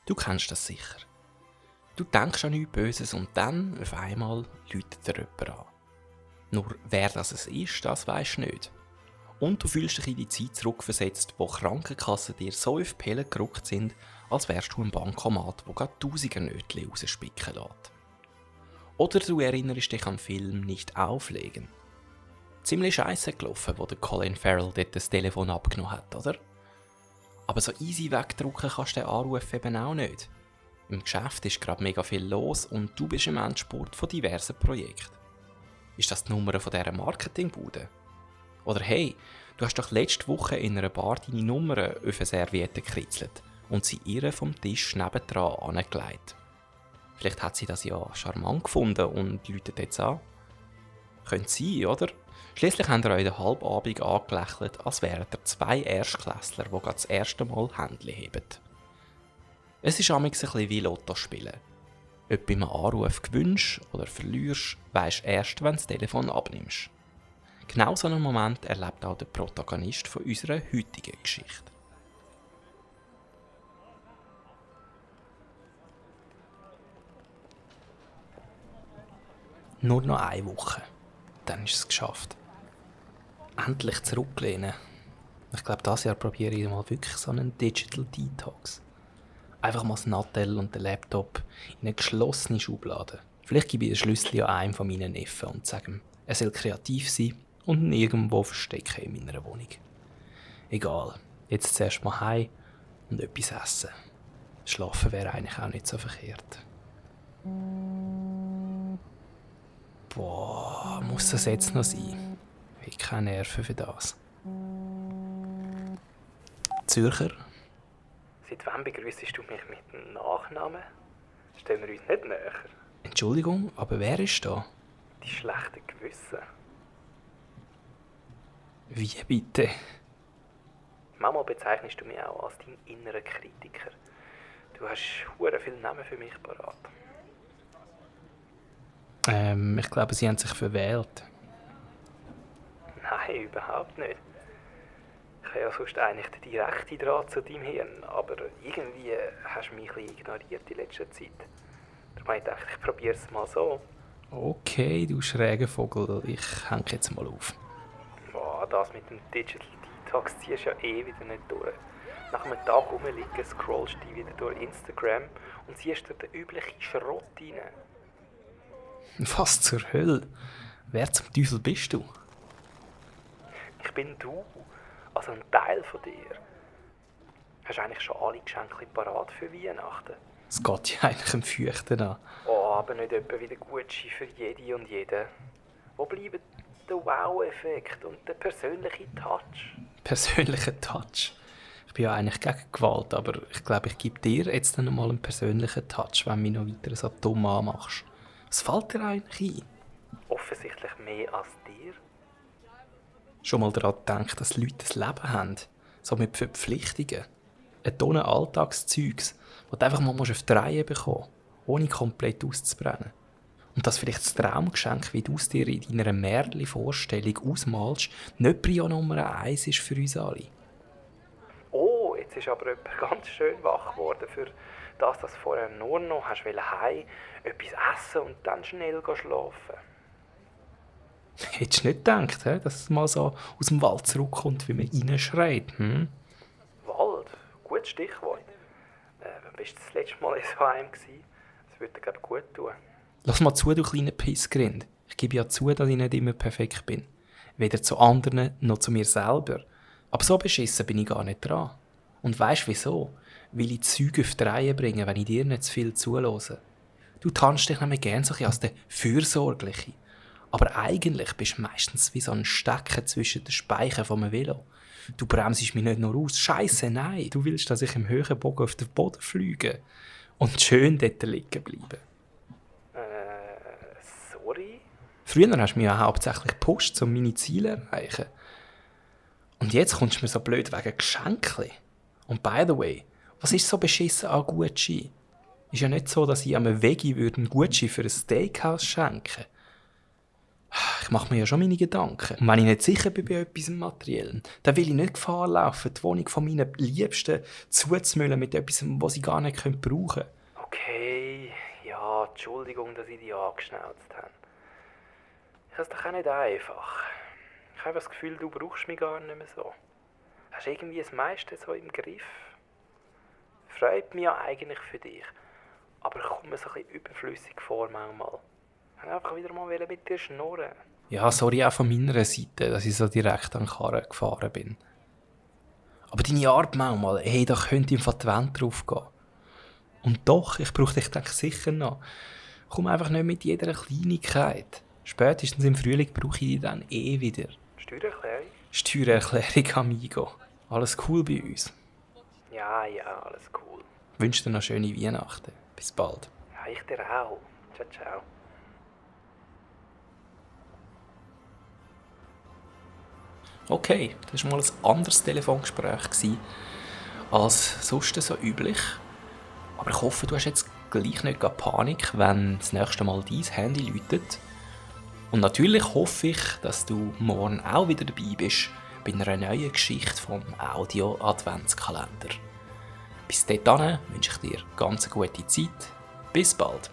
Du kennst das sicher. Du denkst an nichts Böses und dann, auf einmal, läutet dir jemand an. Nur wer das ist, das weisst du nicht. Und du fühlst dich in die Zeit zurückversetzt, wo Krankenkassen dir so auf die Pelle gerückt sind, als wärst du ein Bankomat, wo gerade Tausiger Nötchen rausspicken lässt. Oder du erinnerst dich am Film «Nicht auflegen». Ziemlich scheisse gelaufen, wo der Colin Farrell dort das Telefon abgenommen hat, oder? Aber so easy wegdrücken kannst du den Anruf eben auch nicht. Im Geschäft ist gerade mega viel los und du bist im Endspurt von diversen Projekten. Ist das die Nummer von dieser Marketingbude? Oder hey, du hast doch letzte Woche in einer Bar deine Nummer auf eine Serviette gekritzelt und sie ihr vom Tisch nebendran angelegt. Vielleicht hat sie das ja charmant gefunden und läutet jetzt an. Könnte sein, oder? Schliesslich haben ihr euch den Halbabend angelächelt, als wären ihr zwei Erstklässler, die gerade das erste Mal Händchen heben. Es ist manchmal ein bisschen wie Lotto spielen. Ob du beim Anruf gewinnst oder verlierst, weisst du erst, wenn du das Telefon abnimmst. Genau so einen Moment erlebt auch der Protagonist von unserer heutigen Geschichte. Nur noch eine Woche. Dann ist es geschafft. Endlich zurücklehnen. Ich glaube, dieses Jahr probiere ich mal wirklich so einen Digital Detox. Einfach mal das Nattel und den Laptop in eine geschlossene Schublade. Vielleicht gebe ich den Schlüssel an einem von meinen Neffen und sage ihm, er soll kreativ sein und ihn irgendwo verstecken in meiner Wohnung. Egal, jetzt zuerst mal heim und etwas essen. Schlafen wäre eigentlich auch nicht so verkehrt. Boah, muss das jetzt noch sein? Ich habe keine Nerven für das. Zürcher? Seit wann begrüßest du mich mit dem Nachnamen? Stellen wir uns nicht näher. Entschuldigung, aber wer ist da? Die schlechten Gewissen. Wie bitte? Manchmal bezeichnest du mich auch als dein innerer Kritiker. Du hast hure viele Namen für mich parat. Ich glaube, Sie haben sich verwählt. Nein, überhaupt nicht. Ich habe ja sonst eigentlich den direkten Draht zu deinem Hirn, aber irgendwie hast du mich ein bisschen ignoriert in letzter Zeit. Darum habe ich gedacht, ich probiere es mal so. Okay, du schräger Vogel, ich hänge jetzt mal auf. Boah, das mit dem Digital Detox ziehst du ja wieder nicht durch. Nach einem Tag rumliegen, scrollst du wieder durch Instagram und ziehst dir den üblichen Schrott rein. Was zur Hölle? Wer zum Teufel bist du? Ich bin du, also ein Teil von dir. Hast du eigentlich schon alle Geschenke parat für Weihnachten? Es geht ja eigentlich am Feuchten an. Oh, aber nicht etwa wieder Gucci für jede und jeden. Wo bleiben der Wow-Effekt und der persönliche Touch? Persönlicher Touch? Ich bin ja eigentlich gegen Gewalt, aber ich glaube, ich gebe dir jetzt dann mal einen persönlichen Touch, wenn du mich noch weiter so dumm anmachst. Was fällt dir eigentlich ein? Offensichtlich mehr als dir. Schon mal daran gedacht, dass Leute ein Leben haben, so mit Verpflichtungen. Ein Tonne Alltagszeugs, das du einfach mal auf die Reihe bekommen musst, ohne komplett auszubrennen. Und dass vielleicht das Traumgeschenk, wie du es dir in deiner Märchen-Vorstellung ausmalst, nicht Prio Nummer 1 ist für uns alle. Oh, jetzt ist aber jemand ganz schön wach geworden für das, dass du vorher nur noch hast heim, etwas essen und dann schnell schlafen. Hättest du nicht gedacht, dass es mal so aus dem Wald zurückkommt, wie man reinschreit? Wald? Gutes Stichwort. Wann bist du das letzte Mal in so einem gewesen? Das würde dir gerade gut tun. Lass mal zu, du kleiner Pissgrind. Ich gebe ja zu, dass ich nicht immer perfekt bin. Weder zu anderen noch zu mir selber. Aber so beschissen bin ich gar nicht dran. Und weisst du wieso? Weil ich Zeug auf die Reihe bringe, wenn ich dir nicht zu viel zulose. Du tanzt dich nämlich gerne so ein bisschen als der Fürsorgliche. Aber eigentlich bist du meistens wie so ein Stecker zwischen den Speichen vom Velo. Du bremsest mich nicht nur aus. Scheisse, nein. Du willst, dass ich im höheren Bogen auf den Boden fliege. Und schön dort liegen bleiben. Sorry? Früher hast du mich ja hauptsächlich gepusht, um meine Ziele zu erreichen. Und jetzt kommst du mir so blöd wegen Geschenken. Und by the way, was ist so beschissen an Gucci? Ist ja nicht so, dass ich einem Veggie einen Gucci für ein Steakhouse schenken würde. Ich mache mir ja schon meine Gedanken. Und wenn ich nicht sicher bin bei etwas Materiellen, dann will ich nicht Gefahr laufen, die Wohnung von meinen Liebsten zuzumüllen mit etwas, was sie gar nicht brauchen können. Okay, ja, Entschuldigung, dass ich dich angeschnauzt habe. Ich habe es doch auch nicht einfach. Ich habe das Gefühl, du brauchst mich gar nicht mehr so. Hast irgendwie das meiste so im Griff. Freut mich ja eigentlich für dich. Aber ich komme mir so ein bisschen überflüssig vor manchmal. Ich wollte einfach wieder mal mit dir schnurren. Ja, sorry auch von meiner Seite, dass ich so direkt an den Karren gefahren bin. Aber deine Art manchmal, hey, da könnte im Fall die Wand drauf gehen. Und doch, ich brauche dich denke sicher noch. Komm einfach nicht mit jeder Kleinigkeit. Spätestens im Frühling brauche ich dich dann eh wieder. Steuererklärung? Steuererklärung, amigo. Alles cool bei uns. Ja, alles cool. Ich wünsche dir noch schöne Weihnachten. Bis bald. Ja, ich dir auch. Ciao, ciao. Okay, das war mal ein anderes Telefongespräch als sonst so üblich. Aber ich hoffe, du hast jetzt gleich nicht gar Panik, wenn das nächste Mal dein Handy läutet. Und natürlich hoffe ich, dass du morgen auch wieder dabei bist bei einer neuen Geschichte vom Audio-Adventskalender. Bis dahin wünsche ich dir ganz eine gute Zeit. Bis bald.